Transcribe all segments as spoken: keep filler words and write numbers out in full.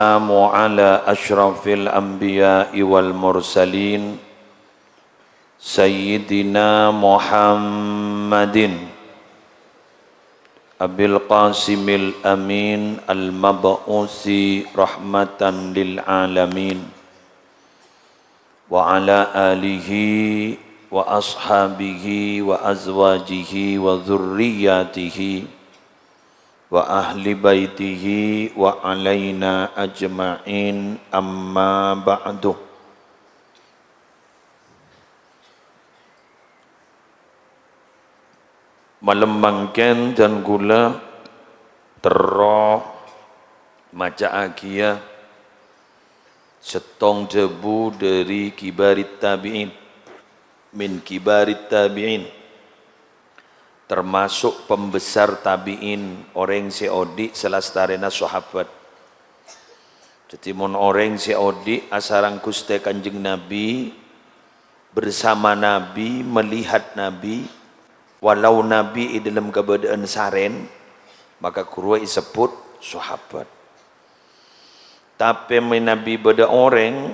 والسلام على أشرف الأنبياء والمرسلين سيدنا محمد أبي القاسم الأمين المبعوث رحمة للعالمين وعلى آله وأصحابه وأزواجه وذرياته وأهل بيته وعلينا أجمعين، أما بعد. Malem mangkèn dân kaulâ terro maca'aghiyâ sèttong dhâbu dhâri kibarit tabi'in, min kibarit tabi'in, termasuk pembesar tabi'in, orèng sè odi' salastarèna sahabat. Dhâddhi, mon orèng sè odi' asareng Ghustè Kanjeng Nabi, bersama Nabi, melihat Nabi, walau Nabi è dâlem kabâdâ'ân sarèn, maka ghâruwa èsebbhut sahabat. Tapè mènabi bâdâ orèng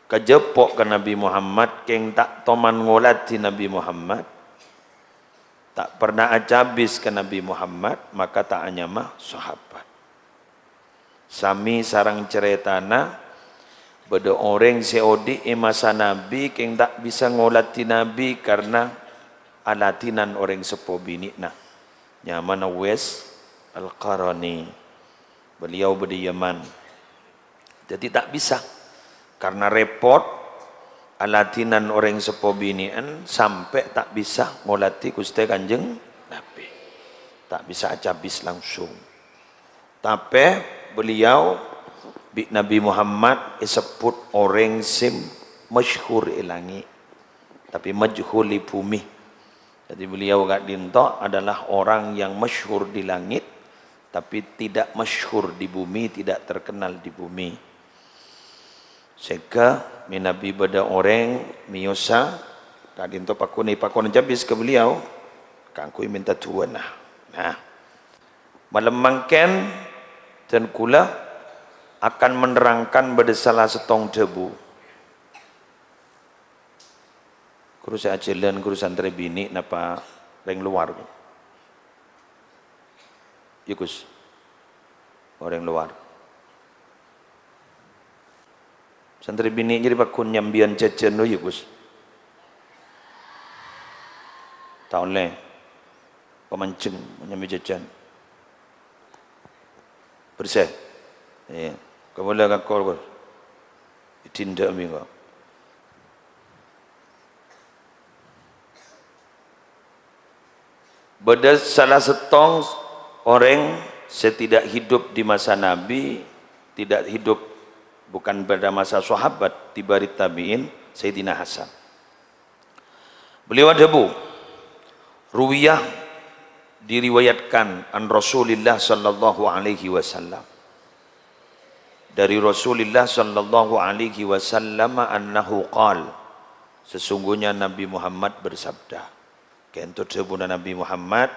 kajhâpo' ka Nabi Muhammad, kèng ta' toman ngoladhi Nabi Muhammad, ta' pernah acabis ka Nabi Muhammad, maka ta' anyama sahabat. Sami sareng carètana, bâdâ orèng sè odi' è masa Nabi kèng ta' bisa ngoladhi Nabi karna aladhinan orèng seppo binè'na. Nyamana Uwais Al-Qarani. Beliau bâdâ è Yaman. Dhâddhi ta' bisa. Karna rèpot, aladhinan orèng seppo binè'an sampè' ta' bisa ngoladhi Ghustè Kanjeng Nabi. Ta' bisa acabis langsung. Tapè beliau bi' Nabi Muhammad èsebbhut orèng sè masyhur è langngè', tapè majhul è bhumè. Jadi beliau ka'dinto adalah orang yang masyhur di langit, tapi tidak masyhur di bumi, tidak terkenal di bumi. Sèngghâ mènabi bâdâ orèng mèyosa, ka'dinto pakon-, pakon cabis ka beliau, kaangghuy mènta du'âna. Nah, malem mangkèn dân kaulâ akan menerangkan bâdâ sala sèttong dhâbu. Ghuru sè ajhâlân, ghuru santrè binè' napa rèng lowar? Iyâ, Gus. Oh, rèng lowar. Santrè binè' jârèya pakon nyambiyân jhâjhân, oh, iyâ, Gus. Ta' ollè. Pamanjheng nyambi jhâjhân. Bersè. Iyâ. Kaulâ ka kor, Gus. Èdinda' mèngko. Bâdâ sala sèttong orèng sè tidak hidup di masa Nabi, tidak hidup, bukan pada masa sahabat, di bâri' tabi'in, Sayyidina Hasan. Beliau adhâbu, ruwiyah, diriwayatkan, an Rasulillah sallallahu alaihi wasallam. Dari Rasulillah sallallahu alaihi wasallam annahu qal, sesungguhnya Nabi Muhammad bersabda. Ka'dinto dhâbuna Nabi Muhammad,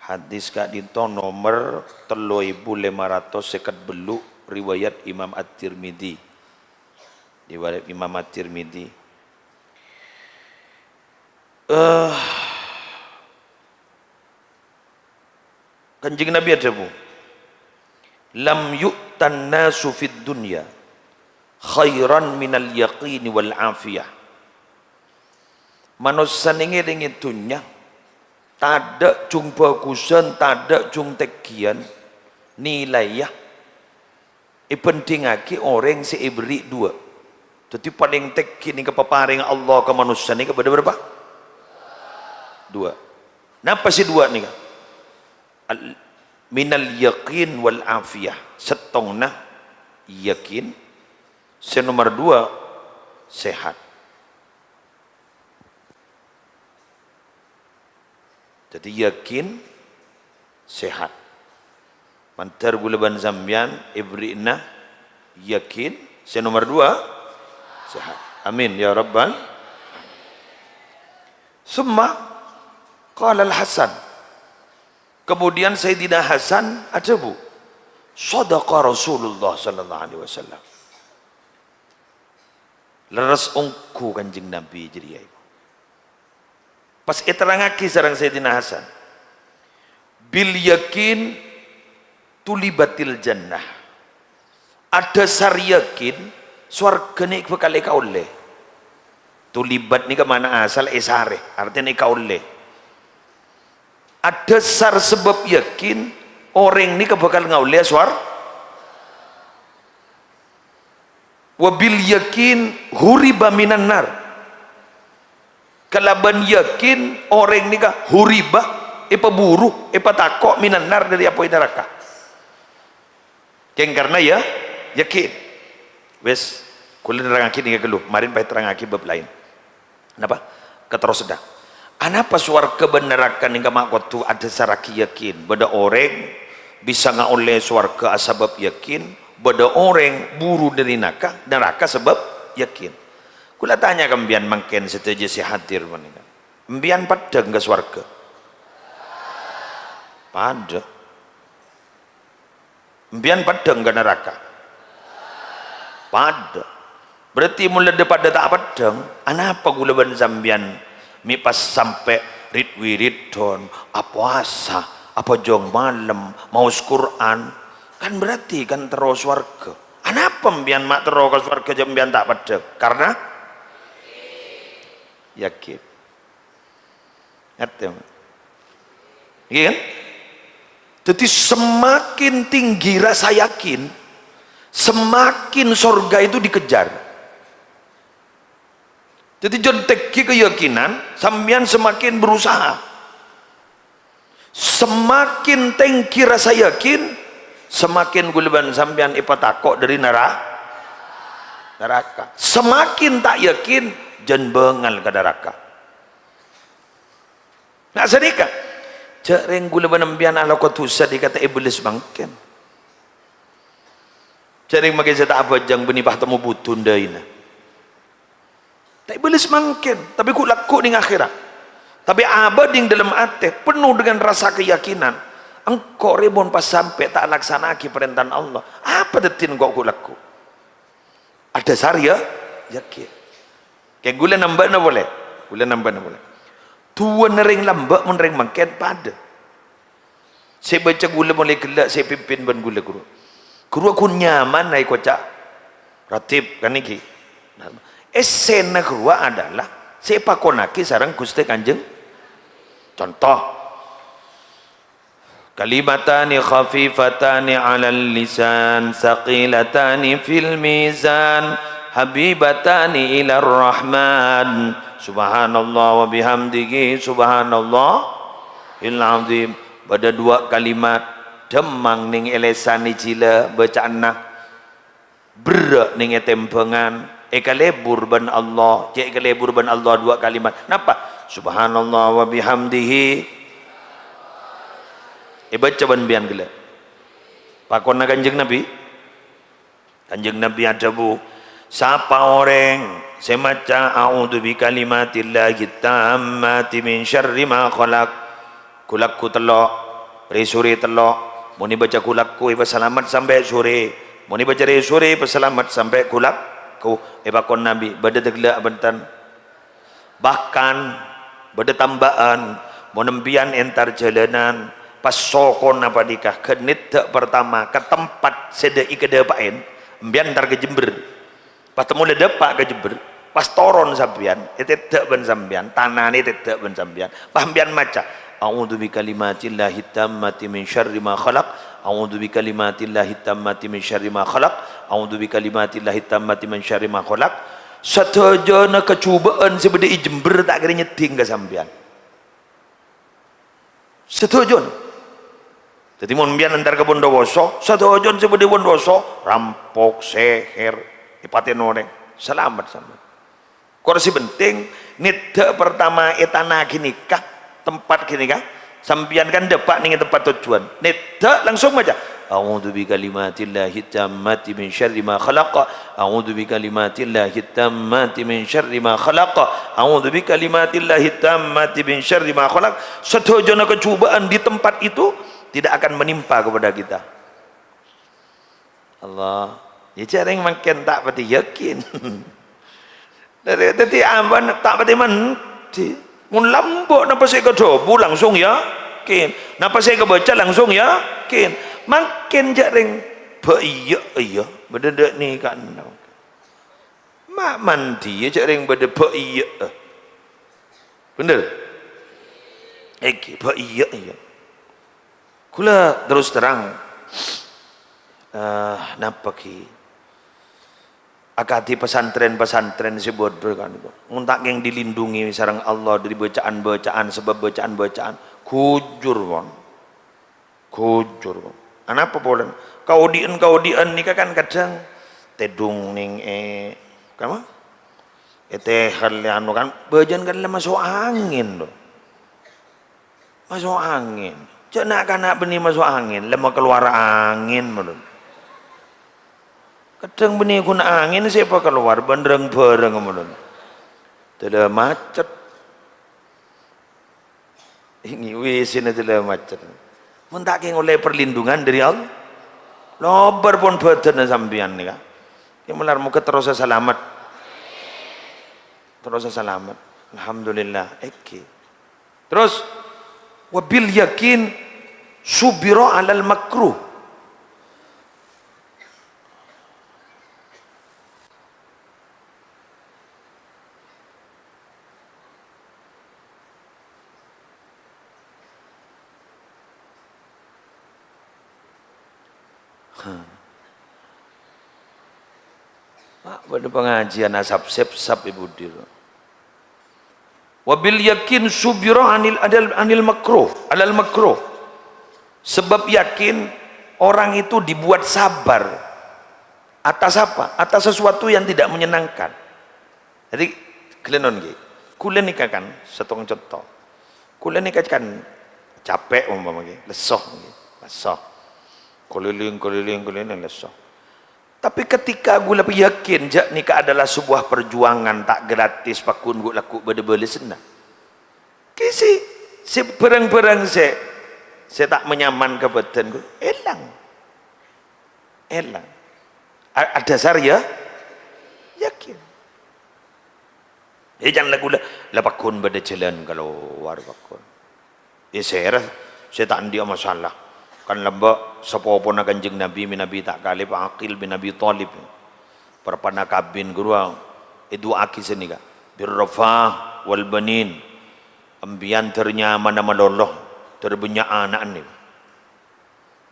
hadis ka'dinto nomer tello èbu lèma ratos sèket bellu', riwayat Imam At-Tirmidzi. Riwayat Imam At-Tirmidzi. Eh, Kanjeng Nabi adhâbu, "Lam yu'tan nasu fid dunya khairan minal yaqini wal afiyah." Manossa nèng-èrèng è dhunnya, tadâ' jhung bhâghusân, tadâ' jhung tènggiyân, nilaiyâ èbhândhingngaghi orèng sè èberri' duwâ'. Dhâddhi, palèng tèngghi nèng kapaparèngnga Allah ka manossa nèka bâdâ bârâmpa? Duwâ'. Napa sè duwâ' nèka? Al-, minal yaqin wal afiyah. Sèttongnga yakin, sè nomer duwâ' sehat. Dhâddhi yakin, sehat. Mandhâr kaulâ bân sampèyan èberri'na yakin, sè nomer duwâ', sehat. Amin, ya rabbal. Summa qala Al-Hasan. Kemudian Sayyidina Hasan adhâbu, Shadaqa Rasulullah sallallahu alaihi wasallam. Lerres ongghu Kanjeng Nabi jârèya. Pas èterrangngaghi sareng Sayyidina Hasan, "Bil yakin tulibatil jannah." Adhâsar yakin, sowarghâ nè' bhâkal èkaollè. Tulibat nèka ma'na asal èsarè, artèna èkaollè. Adhâsar sabâb yakin, orèng nèka bhâkal ngaollè sowar-, "Wa bil yakin huriba minan nar." Kalabân yakin, orèng nèka huriba, èpaburu, èpatako' minan nar, dâri apoy naraka. Kèng karna ya, yakin. Wes, kaulâ nerrangngaghi nèka ghâllu, marèn pas èterrangngaghi bab laèn. Napa? Katerrosanna. Anapa sowarghâ bân naraka nèka ma' kodhu adhâsarraghi yakin? Bâdâ orèng bisa ngaollè sowarghâ asabâb yakin, bâdâ orèng buru dâri naka-, naraka sabâb yakin. Kaulâ tanya ka empèyan mangkèn sadhâjâ sè hadir panèka. Empèyan peddhâng ka sowarghâ? Padâ. Empèyan peddhâng ka naraka? Padâ. Berarti mon la padâ ta' peddhâng, anapa kaulâ bân sampèyan mè' pas sampè' rit-wiridan, apowasa, apojhung malem, maos Qur'an? Kan berarti kan terro sowarghâ. Anapa empèyan ma' terro ka sowarghâ jhâ' empèyan ta' peddhâng? Karna yakin. Ngerti, Pak? Iya kan? Jadi semakin tinggi rasa yakin, semakin sorga itu dikejar. Jadi jhân tèngghi keyakinan, sampèyan semakin berusaha. Semakin tèngghi rasa yakin, semakin kaulâ bân sampèyan èpatako' dâri nara-, naraka. Semakin ta' yakin, jhân bângal ka naraka. Na' sanèka, jhâ' rèng kaulâ bân empèyan alako dhusa dikata Iblis mangkèn. Jhâ' rèng makè sè ta' abhâjâng bânnè pas temmo budun dâina. Ta' Iblis mangkèn, tapè ghu'-lagghu' nèng akhèrat. Tapè abâdhi nèng dâlem atè, penuh dengan rasa keyakinan. Engko' rè mon pas sampè' ta' alaksana'aghi parèntana Allah. Apa dhâddhina engko' ghu'-lagghu'? Adhâsar ya, yakin. Kèng kaulâ nambâ'âna polè. Kaulâ nambâ'âna polè. Duwâna rèng lambâ' mon rèng mangkèn padâ. Sè bâca kaulâ molaè ghellâ' sè èpimpin bân kaulâ ghuru. Ghuru ghun nyaman èkoca' ratib kan nèka. Essèna ghuru adalah sè èpakonnaghi sareng Ghustè Kanjeng. Conto. Kalimatani khafifatani 'alal lisan, tsaqilatani fil mizan, habibatani ilar rahman. Subhanallah wa bihamdihi, subhanallahil azim. Bâdâ duwâ' kalimat, dhâmmang nèng è lèsan jhilâ bâca'anna. Berrâ' nèng è tèmbhângan, èkalèbur bân Allah, cè' èkalèbur bân Allah duwâ' kalimat. Napa? Subhanallah wa bihamdihi. Èbâca bân empèyan ghellâ'. Pakonna Kanjeng Nabi. Kanjeng Nabi adhâbu, "Sapa orèng sè maca, 'A'udzu bi kalimatillahit tammati min syarri ma khalaq,'" Ghu-lagghu tello', rè-sorè tello'. Mon èbâca ghu-lagghu èpasalamet sampè' sorè. Mon èbâca rè-sorè èpasalamet sampè' ghu-lagghu. Èpakon Nabi, bâdâ dâgla' bhunten. Bahkan, bâdâ tambâ'ân, mon empèyan entar jhâlânan, pas sokona panèka, ghân nèddhâ' partama ka tempat sè dâ', èkadâpa'è, empèyan entar ka Jember. Pas temmo la dâpa' ka Jember, pas toron sampèyan, ètèddhâ' bân sampèyan, tanana ètèddhâ' bân sampèyan. Pas empèyan maca, "A'udzu bi kalimatillahit tammati min syarri ma khalaq, a'udzu bi kalimatillahit tammati min syarri ma khalaq, a'udzu bi kalimatillahit tammati min syarri ma khalaq." Sadhâjâna kajhubâ'ân sè bâdâ è Jember ta' kèra nyeddhing ka sampèyan. Sadhâjâna. Dhâddhi, mon empèyan entar ka Bondowoso, sadhâjâna sè bâdâ è Bondowoso, rampok, sèhèr, èpatèna orèng, salamet sampèyan. Kor sè penting, nèddhâ' partama è tana ghânèka, tempat ghânèka, sampèyan kan dâpa' nèng tempat tojjhuwân. Nèddhâ' langsung maca, "A'udzu bi kalimatillahit tammati min syarri ma khalaq." "A'udzu bi kalimatillahit tammati min syarri ma khalaq. A'udzu bi kalimatillahit tammati min syarri ma khalaq." Sadhâjâna kajhubâ'ân di tempat itu tidak akan menimpa kepada kita. Allah. Yâ, jhâ' rèng mangkèn ta' patè yakin. Dhâddhi, dhâddhi ampon ta' patè mandhi. Mon lambâ' napa sè èkadhâbu langsung yakin. Napa sè èkabâca langsung yakin. Mangkèn jhâ' rèng bâ' iyâ, iyâ. Bâdâ dâ' nèka'na. Ma' mandhiyâ jhâ' rèng bâdâ bâ' iyâ'â. Bhender? Èngghi, bâ' iyâ, iyâ. Kaulâ terros terrang, eh, napa ghi? Akadhi pesantren-pesantren sè bâdâ kan, mon ta' kèng dilindungi sareng Allah dâri bâcaan-bâcaan, sabâb bâcaan-bâcaan, ghujur, pon. Ghujur. Anapa polana? Kaodi'ân-kaodi'ân nèka kan kadhâng tèdung nèng è, kama? È tehel, anu kan, bâjâna kan la maso' angèn, to. Maso' angèn. Jhâ' na'-kana' bânnè maso' angèn, la makalowar angèn, malolo. Kadhâng bânnè ghun angèn sè èpakalowar bân rang-bhârâng, malolo. Dâlâ macet. Èngghi, wis, èngghi, dâlâ macet. Mon ta' kèng ollè perlindungan dâri Allah, lobâr pon bhâdhânna sampèyan nèka. Kè malar moghâ terrosa salamet. Terrosa salamet. Alhamdulillah. Èngghi. Terros, "Wa bil yakin subira 'alal makruh." Pak, bâdâ pangajiyân asap-sepsap è budi, ro. "Wa bil yakin subira 'anil, 'anil, 'anil makruh, 'alal makruh." Sebab yakin orang itu dibuat sabar atas apa? Atas sesuatu yang tidak menyenangkan. Jadi, ghellâ' non, ghi. Kaulâ nèka kan, sèttong conto. Kaulâ nèka kan capek umpama, ghi, lesso, ghi, lesso. Keliling, keliling, keliling, lesso. Tapi ketika kaulâ yakin jhâ' nèka adalah sebuah perjuangan ta' gratis, pagghun ghu', lagghu' bâdâ bâlessanna. Ghi sè, sè bhârâng-bhârâng sè, sè ta' manyaman ka bhâdhân kaulâ, èlang. Èlang. A-, adhâsar, yâ, yakin. È, can lagghu' la, la pagghun bâdâ jhâlân kalowar pagghun. È, sèra sè ta' andi'â masalah. Kan lambâ' sapopona Kanjeng Nabi, mè' Nabi ta' kalèp, Aqil bin Abi Thalib. Parappa'na kabin ghâruwa èdu'aaghi sanèka. "Birrafah wal banin." Empèyan dâr nyamana malolo, dâr bânnya' ana'na.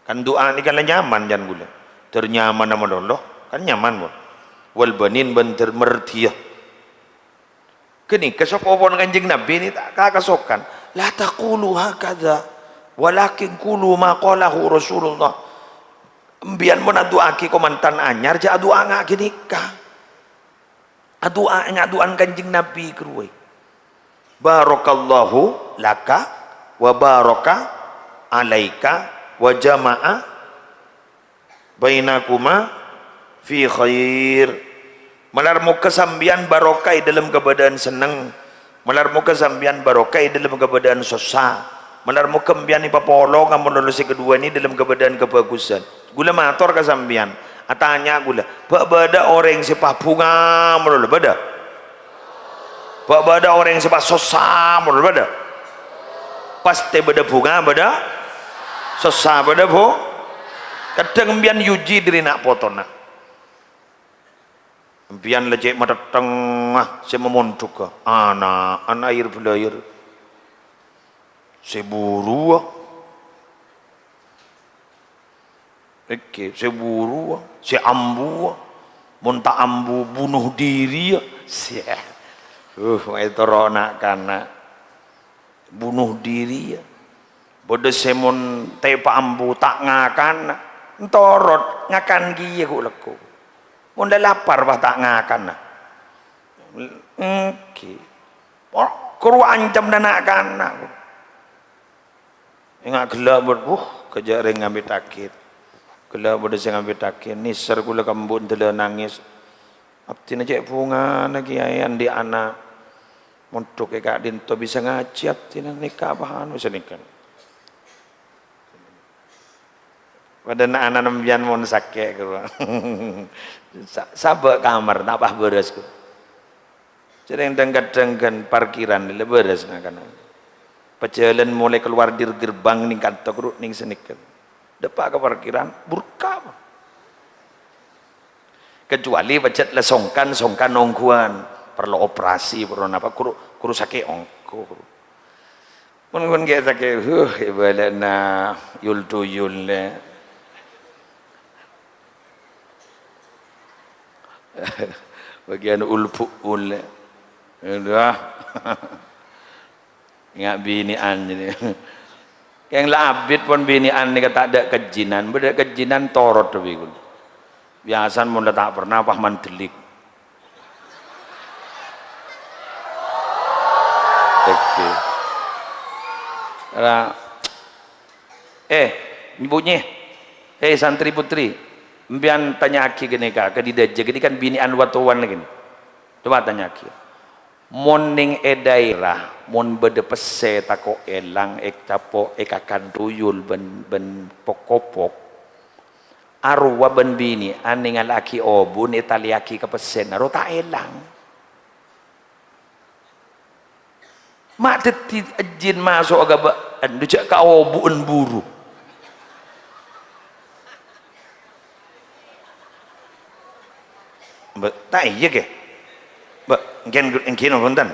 Kan du'a nèka la nyaman, can kaulâ. Dâr nyamana malolo, kan nyaman, pon. Wal banin bân dâr mardhiyâ. Ghânèka sapopona Kanjeng Nabi nè ta' kakasokan. "La taqulu hakadha, walakin qulu ma qalahu Rasulullah." Empèyan mon adu'aaghi kamantan anyar, jhâ' adu'a nga' ghânèka. Adu'a, ngadu'an Kanjeng Nabi ghâruwa. "Barakallahu laka wa baraka alaika wa jama'a bainakuma fi khair." Malar moghâ sampèyan barokah è dâlem kabâdâ'ân senneng. Malar moghâ sampèyan barokah è dâlem kabâdâ'ân sossa. Malar moghâ sampèyan èpapolong malolo sè kaduwâ nè dâlem kabâdâ'ân kabhâghusân. Kaulâ mator ka sampèyan, atanya kaulâ, bâ' bâdâ orèng sè pabhunga malolo, bâdâ? Bâ' bâdâ orèng sè pas sossa malolo, bâdâ? Pastè bâdâ bhunga, bâdâ sossa, bâdâ, Bu? Kadhâng empèyan uji dâri na' potona. Empèyan la cè' matèttengnga sè mamondhugghâ, ana', ana' ayèr-bâlayèr. Sè buruwâ. Èngghi, sè buruwâ, sè ambuwâ. Mon ta' ambu, bunuh diri, yâ. Sè, uh, ètoro na'-kana'. Bunuh diri, yâ. Bâdâ sè mon tèpa ambu ta' ngakana, ntorot, ngakan kèya ghu' lagghu'. Mon la lapar, bâ, ta' ngakana. Èngghi. Koro ancamma na'-kana'. Ènga' ghellâ' bâ-, wuh, kajâ' rèng ngambit agit. Ghellâ' bâdâ sè ngambit agit. Nèser kaulâ ka embu' dâlâ nangès. Abdhina cè' bhungana, Kèyaè, andi' ana' mondhuk è ka'dinto bisa ngajhi abdhina, nèka apa anu sanèka? Padâ na'-ana'na sampèyan mon sakè', ghuru. Sa-, sabâ' kamar, ta' pas bârâs, ghuru. Jhâreng dhâng-kadhâng ghân parkiran, la bârâs na' kana'. Pajhâlân molaè kalowar dâri gerbang nèng kantor, ghuru, nèng sanèka. Dâpa' ka parkiran, burka. Kecuali pajhât la songkan, songkan ongghuwân. Parlo operasi, parlo napa, ghuru, ghuru sakè' ongghu, ghuru. Mon, mon ghi' sakè', huh, èbâlâna yul-tuyul, lè. Bâgiyân ul-bu'ul, lè. Aduh. Nga' binè'an jârèya. Kèng la abit pon binè'an nèka ta' dâ' kajhinan, bâdâ kajhinan torot bi' ghulâ. Biyasana mon la ta' pernah pas mandelik. Oke. Ra-, eh, bunyi. Eh, santri putri, sampèyan tanya'aghi ghânèka, ka dâjâ ghânèka kan binè'an wa-towan ghânèka. Coba tanya'aghi. Mon nèng è dhaèra, mon bâdâ pèssè tako' èlang, ècapo' èkakan tuyul bân, bân pok-kopok, arowa bân binè'an nèngala'aghi obu'en ètalèyaghi ka pèssèna, ro ta' èlang. Ma' dhâddhi ejjin maso'a ka bâ-, anu jhâ' ka obu'en buru. Bâ-, ta' iyâ, Kè? Bâ-, èngghi, èngghi napa bhunten?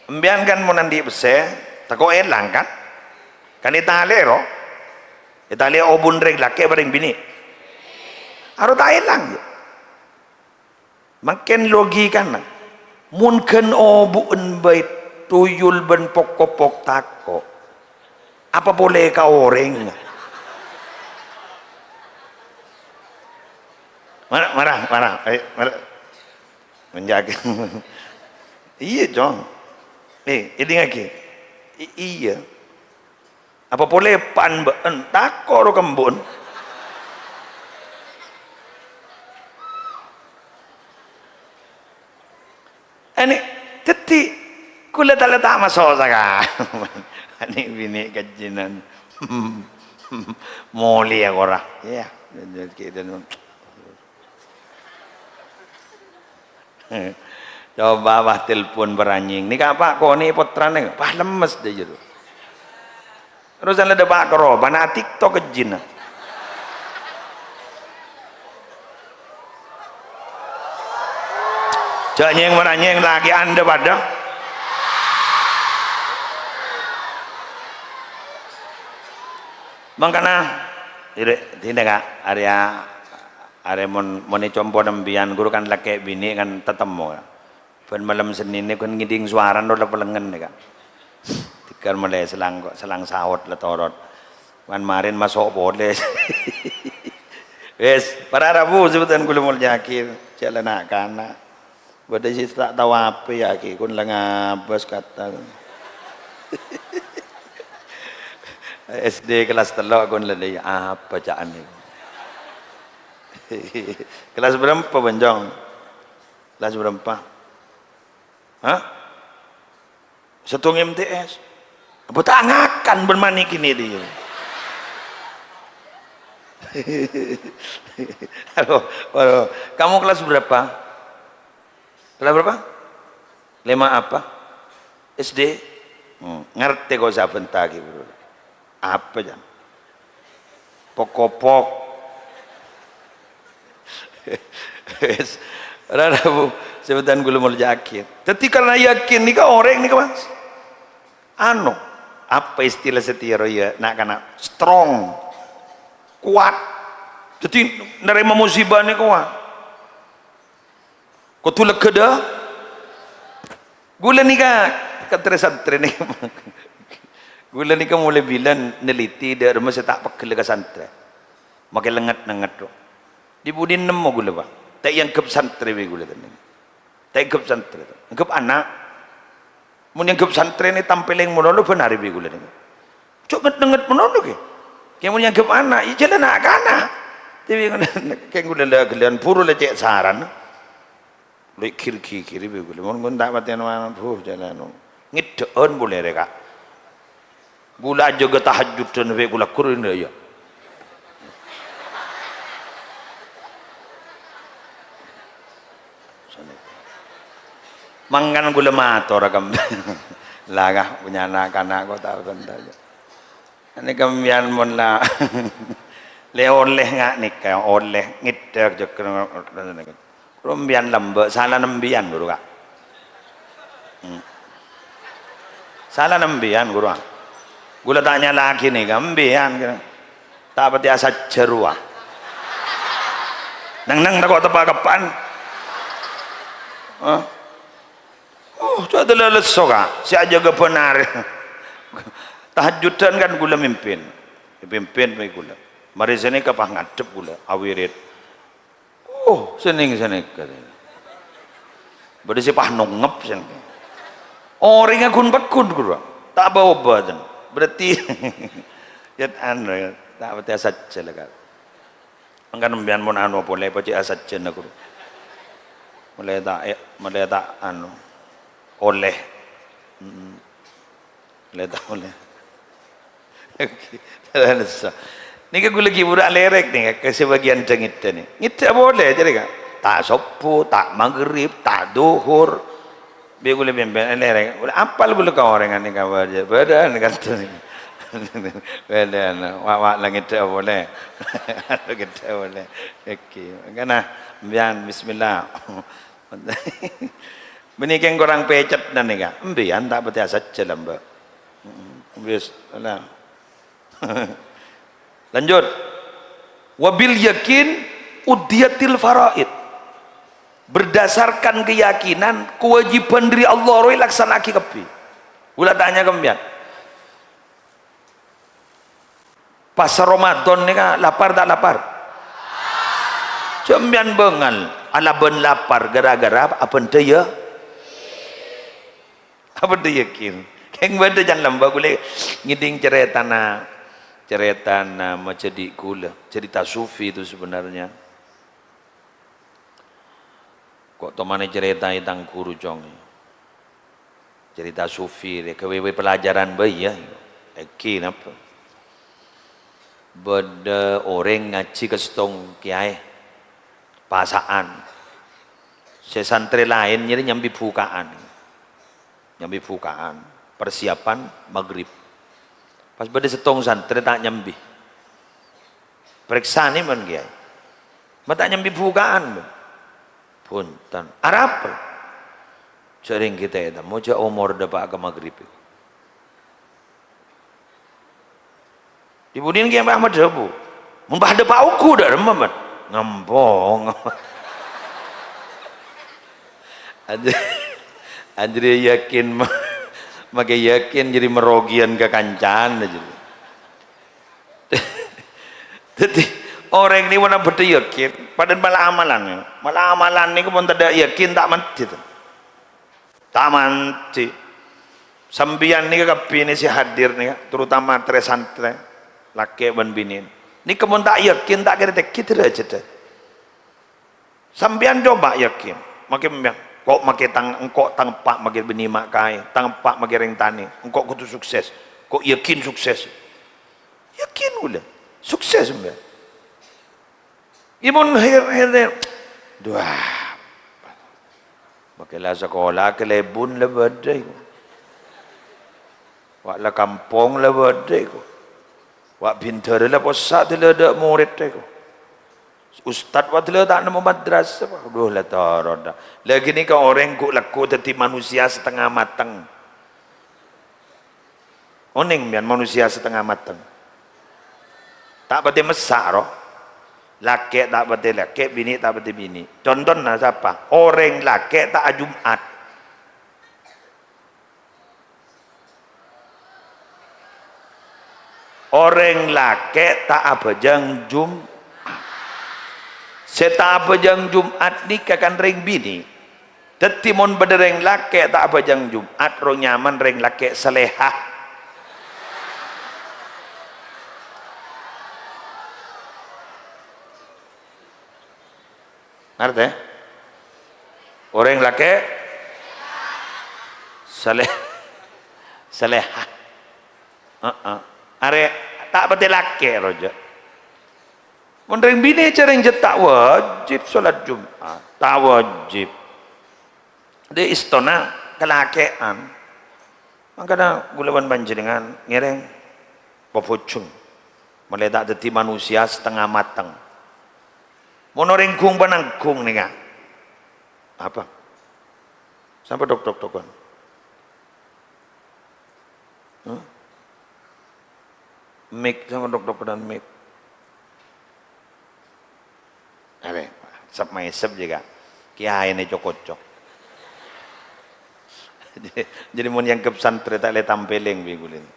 Sampèyan kan mon andi' pèssè, tako' èlang, kan? Kan ètalè, ro? Ètalè obu'en rèng lakè' bâreng binè'. Aro ta' èlang, yâ? Mangkèn logikana, mon ghân obu'en bhâi tuyul bân pok-kopok tako', apa polè ka orèng? Mara, mara, mara, ayo, mara. Menjak. Iyâ, Cong. Eh, èdingngaghi. I-, iyâ. Apa polè eppa'en bâ'en, tako' ro kembu'en. Anè, dhâddhi, ghulâ ta' la ta' masossa ka. Anè binè' kajhinan. Molèya kora. Iyâ. Coba, wah, telpon paranyèng. Nèka, Pak, konè' pottrana, pas lemmes dâ' jârèya. Terros la dâpa' ka rowa, bâna TikTok kajhinan. Jhâ' nyèng-maranyèng lakè'an dâ-padâ. Mangkana, iri, dinna, Ka', arèya, arè mon, mon è compo' sampèyan, ghuru kan lakè' binè' kan tatemmo, Ka'. Bân malem Sennènna ghun ngèdhing sowarana la pelengngen, Ka'. Tegar malè selang, selang saot la torot. Kan marèn maso' polè. Wis, para rabu, sè bhâdhân kaulâ molja'aghi, jhâ' la na'-kana'. Bâdâ sè ta' tao apa, yâ, Ki, ghun la ngabâs kata. S D kelas tello' ghun la dâ' iyâ, apa ca'an nèko? Kelas berapa, Bonjong? Kelas berapa? Hah? Sèttong M T S. Apa ta' ngakan bân manè kènè' dhi? Halo, halo. Kamu kelas berapa? Kelas berapa? Lèma apa? S D? Hmm, ngartè ko' sabhânta ghi', Bro. Apa, Jan? Pok-kopok. Wis. Ora, ora, Bu. Sè bhâdhân kaulâ molja'aghi. Dhâddhi, karna yakin nèka orèng nèka, Mas. Anu, apa istilah satèya rowa, yâ, na'-kana'? Strong. Kuat. Dhâddhi, narèma musibah nèka kuat. Kodhu lega dâ-, ghulâ nèka, ka trè-santrè nèka. Ghulâ nèka molaè bilân neliti dâ' remma sè ta' pegghellâ ka santrè. Makè lengnget-nengnget, ro. Dhi-budhi nemmo ghulâ, Pak. Ta' èangghep santrè bi' ghulâ, tenang. Ta' èangghep santrè. Èangghep ana'. Mon èangghep santrè nè tampèlèng malolo bân arè bi' ghulâ nèka. Jhâ' nget-nengnget malolo, Kè. Kè mon èangghep ana', iyâ jhâ' la na'-kana'. Dhibi' ngono, kè ghulâ la ghellâ' buru la cè' saran. Lè' gir-gigir bi' ghulâ. Mon, mon ta' patèna mangan, buh, jhâ' la no. Ngèddhâ'ân polè rè, Ka'. Ghulâ ajâgâ tahajjudân bi' ghulâ ghuru, iyâ. Mangkana kaulâ mator ka, la, ka, punya anak-anak kok ta' bânta. Nèka sampèyan mon la lè-olè nga' nèka, olè ngèdhâk jhâghâr. Kaulâ sampèyan lambâ', sala sampèyan, Ghuru, Ka'. Hmm. Sala sampèyan, Ghuru, ah. Kaulâ ta' nyala'aghi nèka, sampèyan, kèra. Ta' patè asajjhâ rowa. Neng-neng tako' teppa' keppa'an. Hah? Oh, jhâ' dâlâ lesso, Ka'. Sè ajâgâ bân arè. Tahajjudhân kan kaulâ mimpin. Mimpin mè' kaulâ. Marè sanèka pas ngadhep kaulâ, awirid. Oh, sanèng-sanèng, katanya. Bâdâ sè pas nongngep, sanèng. Orèngnga ghun-pagghun, Ghuru. Ta' bâ-obâ, ten. Berarti, yâ, anu, yâ, ta' patè asajjhâ la, Ka'. Mangkana sampèyan mon anu polè, pajhât asajjhâna, Ghuru. Molaè ta', eh, molaè ta', anu, olè. Mm-mm. Molaè ta' olè. Oke. Nèka kaulâ ghi' buru alèrèk nèka, ka sabâgiyân dâ' ngèdhâ nè. Ngèdhâ polè, jârèya, Ka'. Ta' sobbhu, ta' maghrib, ta' dhuhur. Bi' kaulâ bân-bân alèrèk. Kaulâ apal kaulâ ka orèngnga nèka bâdâ, bâdâ nèka. Bâdâ, wa', wa' la ngèdhâ polè. Ngèdhâ polè. Oke. Mangkana, sampèyan, bismillah. Bânnè kèng korang pècèt nèka. Sampèyan ta' patè asajjhâ lambâ'. Mm-mm. Wis, nah. Lanjut. "Wa bil yakin uddiyatil faraid." Berdasarkan keyakinan, kewajiban dâri Allah rowa èlaksana'aghi kabbhi. Kaulâ tanya ka sampèyan. Pas Ramadan nèka lapar ta' lapar? Sampèyan bângal, alabân lapar gara-gara apa? Abândhâ yâ? Abândhâ yakin. Kèng bâdâ can lambâ' kaulâ ngèdhing carètana, carètana majâdi' kaulâ. Cerita sufi itu sebenarnya. Ko' tomanè carètaè tang ghuru, Cong. Cerita sufi, rè, ghâbây pelajaran bhâi, yâ. Èngghi napa? Bâdâ orèng ngajhi ka sèttong kèyaè, pasa'an. Sè santrè laèn nyarè nyambi buka'an. Nyambi buka'an, persiapan maghrib. Pas bâdâ sèttong santrè ta' nyambi. Parèksanè bân kèyaè. Ma' ta' nyambi buka'an, bân. Bhunten. Arapa? Jhâ' rèng kita ètemmo, jhâ' omor dâpa' ka maghrib. Di budina Kèyaè Ahmad adhâbu, "Mon pas dâpa' ongghu dâ' remma, Mat?" "Ngampong." Anj-, anjri yakin ma-, makè yakin jârèya marogiyân ka kancana jârèya. Dhâddhi, orèng nèko mon abâdhâ yakin, padâna mala amalan. Mala amalan nèko mon tadâ' yakin, ta' mandhi, to. Ta' mandhi. Sampèyan nèka kabbhi nè sè hadir nèka, terutama trè-santrè, lakè' bân binè'. Nèka mon ta' yakin, ta' kèra tèngghi dârâjhâddhâ. Sampèyan coba yakin. Makè sampèyan, "Ko' makè tang, engko' tang eppa' makè bânnè ma' kaè, tang eppa' makè rèng tanè, engko' kodhu sukses." Ko' yakin sukses? Yakin kaulâ. Sukses sampèyan. Iyâ, mon her-, her-, duh. Makè la sakola kalèbun la bâdâ iku. Wa' la kampong la bâdâ iku. Wa' bhindhârâ la possa' dâlâ dâ' morèdda iku. Ustad wa' dâlâ ta' nemmo madrasah, Pak. Duh, la torodhâ. La ghânèka orèng ghu'-lagghu' dhâddhi manusia satengnga mateng. Onèng sampèyan manusia satengnga mateng. Ta' patè messa', ro. Lakè' ta' patè lakè', binè' ta' patè binè'. Contona sapa? Orèng lakè' ta' ajum'at. Orèng lakè' ta' abhâjâng Jum'at. Sè ta' abhâjâng Jum'at nèka kan rèng binè'. Dhâddhi, mon bâdâ rèng lakè' ta' abhâjâng Jum'at, ro nyamana rèng lakè' salèha. Ngartè? Orèng lakè' salè-, salèha. Heeh. Arè ta' patè lakè', ro, jâ. Mon rèng binè' jârèng jâ ta' wajib salat Jum'at, ta' wajib. Dhi' èstona kalakè'an. Mangkana kaulâ bân panjhennengngan ngèrèng pabhujung. Molaè ta' dhâddhi manusia setengah mateng. Mon orèng ghung-panangghung nèka. Apa? Sampè' tok-tok-tokan. Hah? Mik, sampè' tok-tokan mik. Arè, sep-maèsep jâgâ. Kèyaèna co-koco. Jadi, jadi mon èangghep santrè ta' lè tampèlèng bi' ghulina.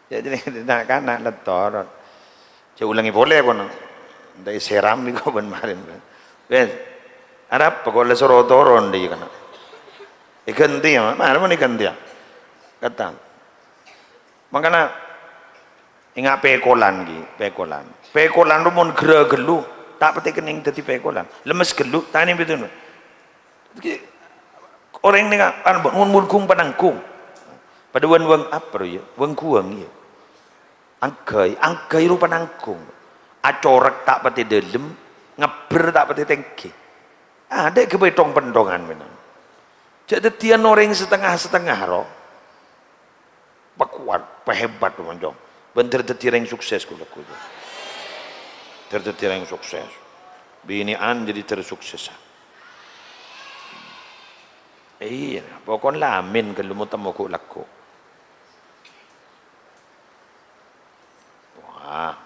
Ya, jadi na'-kana' la toron. Jhâ' ulangè polè kono. Ndak èsèram bi' ko' bân marèn. Wes, arapa ko' la soro toron dhi' kana'. Èghântè ya, mara mon èghântè ya. Kata. Mangkana, enga' pèkolan ghi, pèkolan. Pèkolan ro mon ghârâ ghâllu, ta' patè kennèng dhâddhi pèkolan. Lemmes ghâllu, ta' nèng bhidhuna. Ghi, orèng nèng a-, an-, mon, mon ghung-panangghung. Padâ bân wâng apa ro ya? Wâng-ghuwâng ya. Angghâi, angghâi ro panangghung. Acorèk ta' patè dâlem, ngabbher ta' patè tèngghi. Adâ' ghâbây thong-penthongan mènan. Jhâ' dhâddhiyân orèng setengah-setengah ro. Pakowat, pahebat, mon, Cong. Bân dhâr dhâddhi rèng sukses, kaulâ, kaulâ. Dhâr dhâddhi rèng sukses. Binè'an jadi dhâr sukses. Iyâ, pokokna la amin, ghâllu mo temmo ghu'-lagghu'. Wah.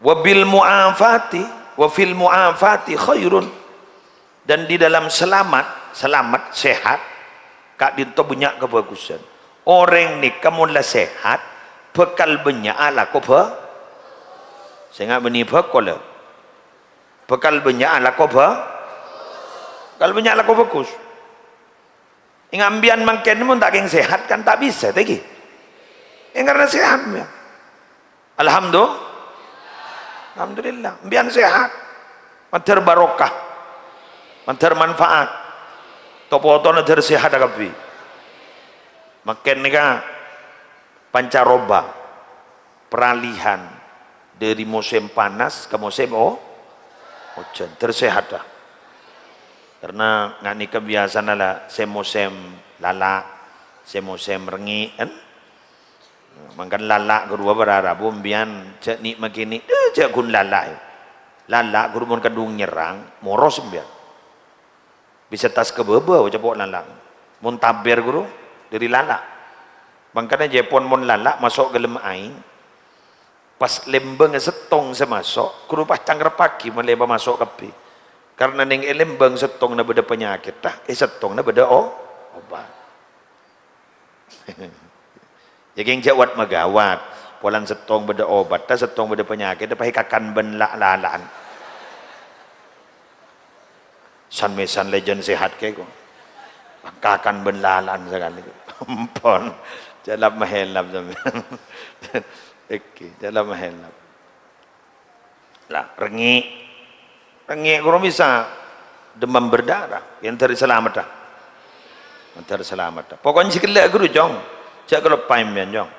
Wa bil mu'afati, wa fil mu'afati khairun. Dan di dalam selamat, selamat, sehat, ka'dinto bânnya' kabhâghusân. Orèng nèka mon la sehat, bhâkal bânnya' alako bhâ-, sènga' bânnè bhâko, lè. Bhâkal bânnya' alako bhâ-, bhâkal bânnya' alako bhâghus. Ènga' empèyan mangkèn mon ta' kèng sehat kan ta' bisa, ta' ghi? Ènga' karna sehat, ya. Alhamdu-, Alhamdulillah, empèyan sehat. Mandhâr barokah. Mandhâr manfaat. To-potona dhâr sehat kabbhi. Mangkèn nèka pancaroba. Peralihan dari musim panas ke musim o-, hujan, tersehat dah. Karena ngani kebiasaan la, sè mosèm lala', sè mosèm rengngè', kan? Mangkana lala' ghâruwa para rabu, mbiyan jhâ' ni' makènè', eh, jhâ' ghun lala', ya. Lala' ghâruwa mon kadhung nyerrang, moros mbiyan. Bisa tas ka bâbâ, capo' lala'. Mon tabèr, ghuru, dhâri lala'. Mangkana jhâ' pon mon lala' maso' ka dâlem aèng, pas lèmbângnga sèttong sè maso', ghuru pas cangreppaghi malè pamaso' kabbhi. Karna nèng è lèmbâng sèttongnga bâdâ panyakèt, è sèttongnga bâdâ o-, obat. Yâ, kèng jhâ' wat-maghâwat. Polana sèttong bâdâ obatta, sèttong bâdâ panyakètta, pas èkakan bân la-, lala'an. San-mèsan lè jân sehat kèya, ko'. Kakan bân lala'an sakalè. Ampon. Jhâ' lap-mahèlap sampèyan. Èkè, jhâ' lap-mahèlap. Lah, rengngè'. Rengngè' ghuru bisa demam berdarah. Èntar salamet, ah. Èntar salamet, ah. Pokokna sè ghellâ' ghuru, Cong. Jhâ' kaloppaè sampèyan, Cong.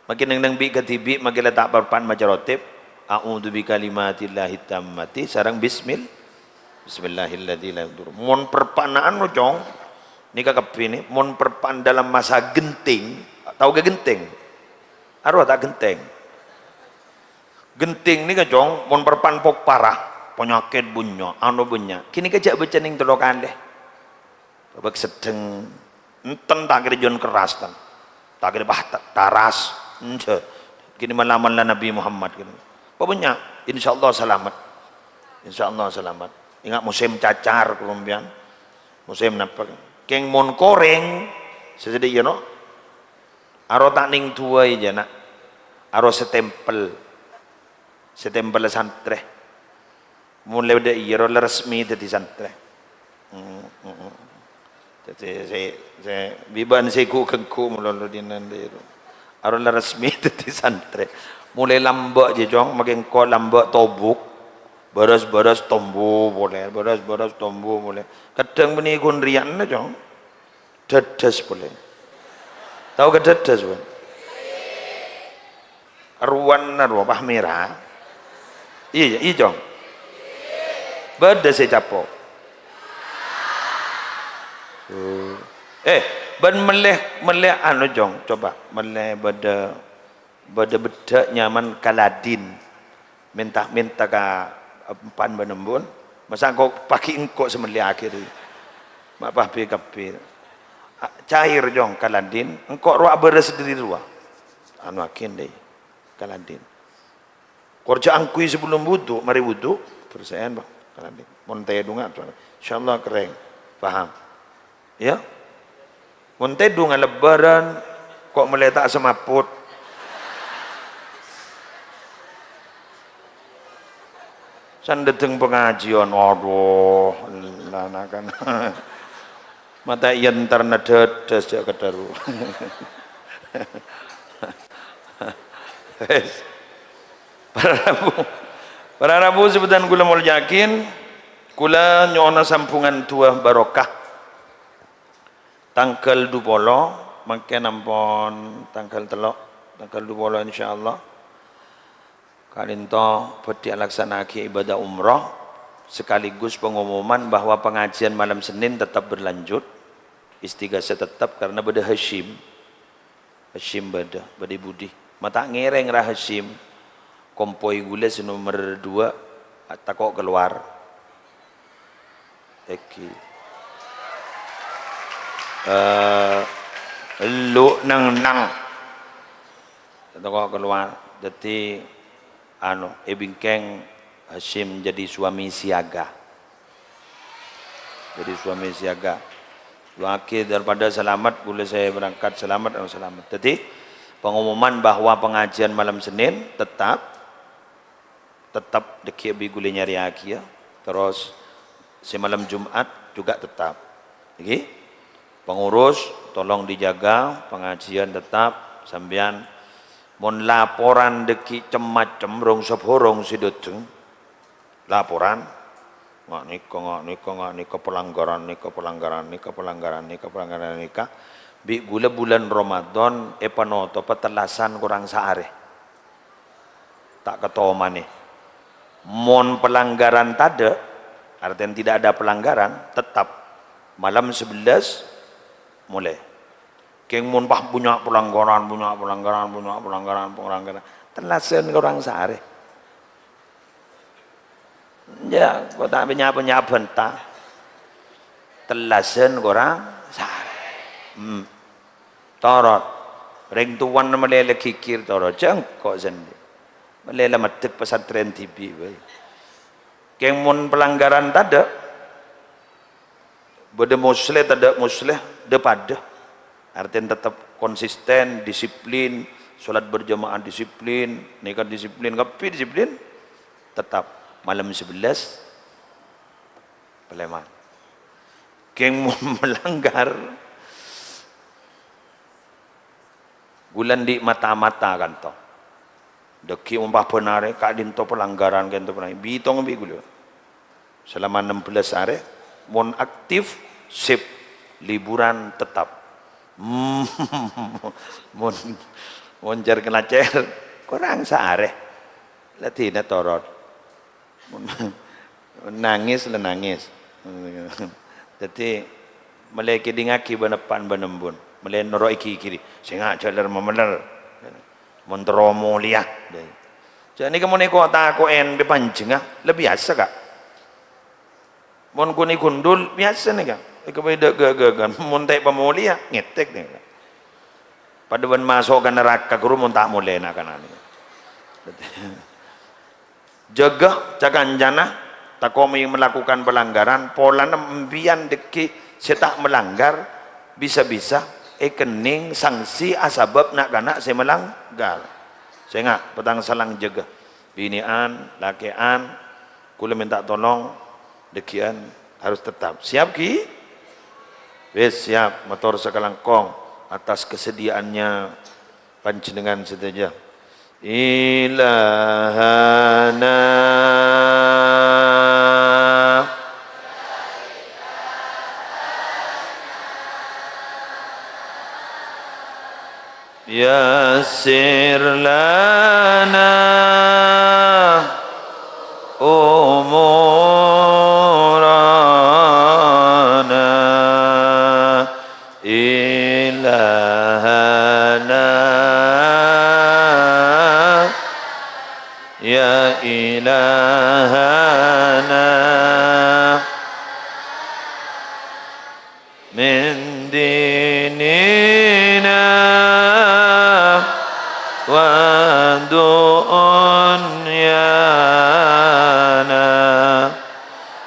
Makè neng-neng bi' kadhibi', makè la ta' parpa'an maca rotib. A'udzu bi kalimatillahit tammati sareng bismil-, bismillahilladzi la yadurru. Mon parpa'an anu, Cong. Nèka kabbhi nè, mon parpa'an dalam masa genting. Tao ghi' genting? Arowa ta' genting? Genting nèka, Cong, mon parpa'an pok-, parah, panyakèt bânnya', anu bânnya', kènèka jhâ' bâca nèng tello kalè. Bâbâk seddheng, enten ta' kèra jhân kerras, ten. Ta' kèra, bah, ta-, taras, enjâ'. Kènè malaman la Nabi Muhammad, kènè. Apa bânnya'? Insyaallah salamet. Insyaallah salamet. Ènga' mosèm cacar, kalompiyan. Mosèm napa? Kèng mon korèng, sè sadhâjâ, no? Aro ta' nèng duwâi jâ, na'. Aro sè tempel. Sè tempel santrè. Molaè bâdâ iyâ ro la resmi dhâddhi santrè. Hmm, hmm, hmm. Dhâddhi sè, sè bibân sè ghu-, ghengghu malolo dinah ro. Aro la resmi dhâddhi santrè. Molaè lambâ' jâ, Cong, makè engko' lambâ' tobuk. Bârâs-bârâs tombu polè, bârâs-bârâs tombu polè. Kadhâng bânnè ghun rèya'na, Cong. Dhâdhâs polè. Tao ka dhâdhâs, bân? Arowana rowa, pas mèra. Iyâ, iyâ, Cong. Bâdâ sè capo'. Eh, bân mellè, mellè anu, Jong, coba. Mellè bâdâ, bâdâ beddhâ' nyaman Kaladin. Mènta-mènta ka empan bân embun. Masa engko' paghi' engko' sè mellèyaghi, rè. Ma' pabbi kabbhi. A, cair, Jong, Kaladin. Engko' rowa abârâs dhâri rowa. Anu, akin, dâi. Kaladin. Kor jhâ' angghuy sabellum wudu, marè wudu, bersè'an, Pak. Mon tèdungnga, insyaallah kerrèng. Paham? Ya? Mon tèdungnga lebbârân, ko' mellè ta' samaput. San dâteng pangajiyân, adhu, lanakan. Mata iyâ entar nadhâdhâs jhâ' kadhâru. Wes. Para rabu, para rabu sè bhâdhân kaulâ molja'aghi, kaulâ nyo'ona sambhungan du'a barokah. Tangghâl dupolo, mangkèn ampon tangghâl tello', tangghâl dupolo insyaallah. Ka'dinto bhâdhi alaksana'aghi ibadah umroh, sekaligus pengumuman bahwa pengajian malam Senin tetap berlanjut, Istighasah tetap karena bâdâ Hasyim. Hasyim bâdâ, bâdâ è budi. Ma' ta' ngèrèng ra Hasyim, kompoy ghulâ sè nomer dua, tako' kalowar. Èghi. Eh, lu neng-neng. Tako' kalowar. Dhâddhi, anu, è bingkèng Hasyim jadi suami siaga. Jadi suami siaga. Du'aaghi daripada salamet, ghulâ sè berangkat salamet, anu salamet. Dhâddhi, pengumuman bahwa pengajian malam Senin tetap tetap dhâggi' bi' ghulâ nyarèyaghi, ya. Terros sè malem Jumat juga tetap. Ngghi? Pengurus, tolong dijaga, pengajian tetap, sampèyan mon laporan dhâggi' cem-macem, rong-sabhârâng sè dâteng, laporan, nga' nèka, nga' nèka, nga' nèka, pelanggaran nèka, pelanggaran nèka, pelanggaran nèka, pelanggaran nèka, bi' ghulâ bulân Ramadan èpanotopa tellasan korang saarè. Ta' katomanè. Mon pelanggaran tadâ', artinya tidak ada pelanggaran, tetap malam sebelas molè. Kèng mon pas bânnya' pelanggaran, bânnya' pelanggaran, bânnya' pelanggaran, pelanggaran, tellasan korang saarè. Ya, ko' ta' bânnya'-bânnya' bânta. Tellasan korang saarè. Hmm. Torot. Rèng towana malè la ghighir torot. Jhâ' engko' sandhi'. Malè la maddhek pesantren dhibi' bhâi. Kèng mon pelanggaran tadâ', bâdâ moslè tadâ' moslè, dâ-padâ. Artèna tetep konsisten, disiplin, sholat berjamaah disiplin, nèka disiplin, kabbhi disiplin, tetep malem sebelas palèman. Kèng mon melanggar, ghulâ andi' mata-mata kanto. Dhâggi' mon pas bân arè, ka'dinto pelanggaran, ka'dinto pelanggaran. Bitong bi' ghulâ. Selama enam belas arè, mon aktif, sip, liburan tetap. Mon, mon jhâr kalacèr, korang saarè. La dinah torot. Mon nangès la nangès. Dhâddhi, malè kèdingngaghi bân eppa'na bân embun. Malè noro'è ghighirè. Sènga' jhâlâr mameller. Mon terro molèya. Jhâ' nèka mon èko-, tako'è bi' panjhângnga, la biyasa, Ka'. Mon ghun ègundul, biyasa nèka. Èkabâdâ ghâ-, ghâghân. Mon ta' èpamolèya, ngètèk nèka. Padâ bân maso' ka naraka, ghuru, mon ta' molè na'-kana' nèka. Jâgâ ca-kancana, tako' mè-, melakukan pelanggaran, polana empèyan dhâggi' sè ta' melanggar, bisa-bisa èkennèng sangsi asabâb na'-kana' sè melanggar. Sènga', pètang salang jâgâ. Binè'an, lakè'an, kaulâ mènta tolong, dhâggi'ân harus tetap. Siap, ghi? Wis, siap. Mator sakalangkong atas kesediaannya panjhennengngan sadhâjâ. Ilahana. Yassir lana umurana.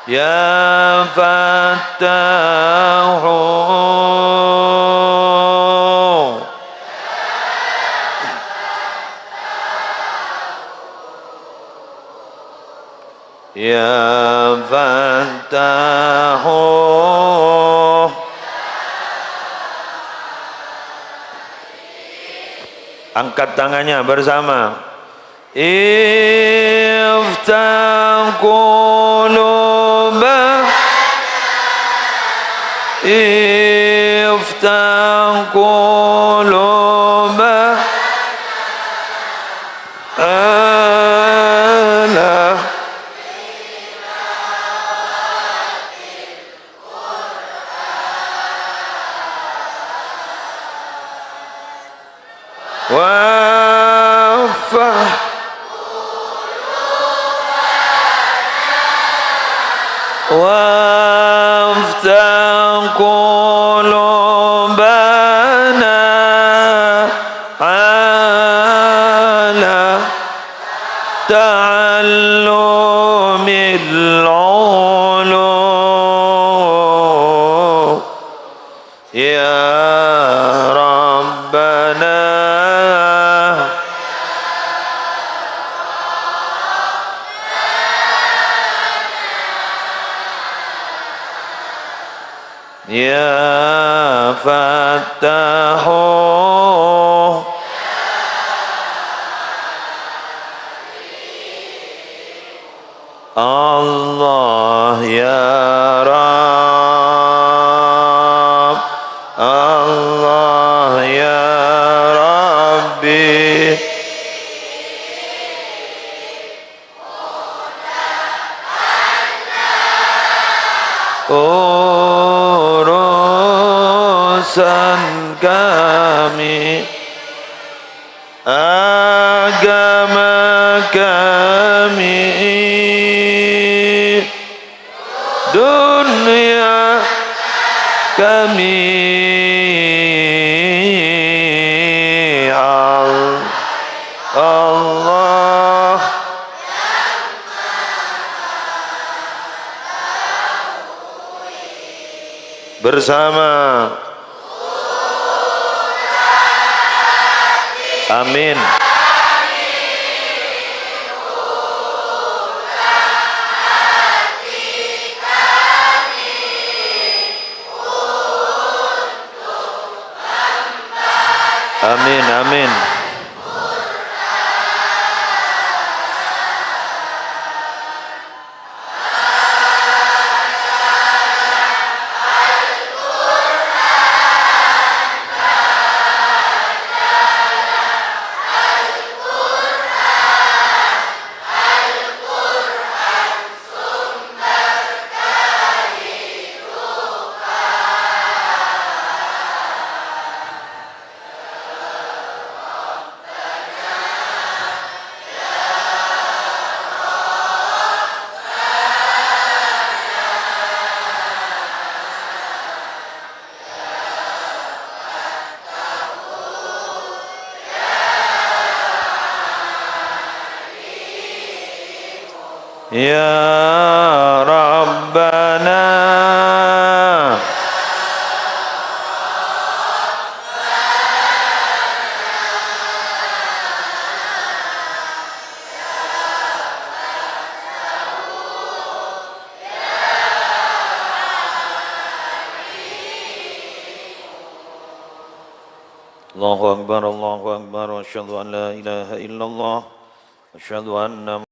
يا فتاح. يا فتاح. Angkat tangannya bersama. افتح قلوبنا، افتح قلوبنا. وافتح، وافتح قلوبنا على تعلم العلوم. يا ربنا. يا فتاح. الله يا رب، الله يا ربي. Urusan kami, agama kami, dunia kami. Al-, Allah. Bersama. Amin. Amin, amin. يا ربنا. الله أكبر، الله أكبر، أشهد أن لا إله إلا الله، أشهد أن